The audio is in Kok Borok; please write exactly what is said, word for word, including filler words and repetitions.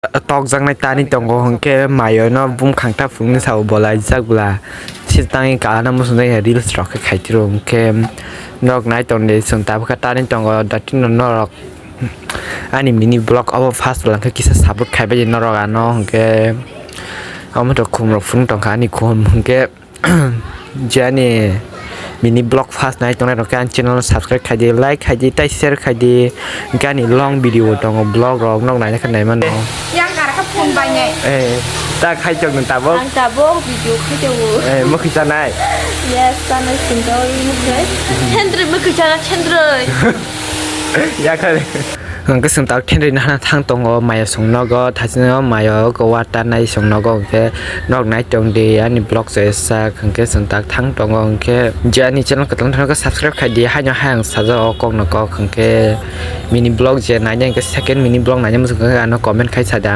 tokjaknai tani tongo, hwnkhe mayo no bumkhang ta phunuknwi sabo bolaijak bwla. Sitangwi kahana muchungjakya reels rok khe khaitiro, hwnkhe norok nai tongdi, chwng tabukha tani tongo, datino norok ani mini vlog obo first bwla hwnkhe kisa support khaibai di norok ano, hwnkhe omo to khum rok phunuk tongkha ani khum, hwnkhe je ani mini vlog first nai tongnai rok khe ani channel no subscribe khaidi, like khaidi, tei share khaidi, hwnkhe ani long video tongo, vlog rok nok naina khe nai mano. Yang kara khe phone bai nai. Eh, ta khai chok nung tabok. Ang tabok video khai chok. Eh, mokhi chanai. Yes, chanai sing tong mokhi. Chendroi mokhi chana chendroi. Yakhare. Hwnkhe chwng tabuk thenrwi nahana thang tongo, maya song nogo, thachino maya o water nai song nogo, hwnkhe nok nai tongdi ani vlog se sak, hwnkhe chwng tak thang tongo, hwnkhe je ani channel kwtal thangkhe subscribe khaidi, haino hai ang sajak o kok no kok, hwnkhe mini vlog je naina hwnkhe second mini vlog naina muchungkha ano comment khai sada.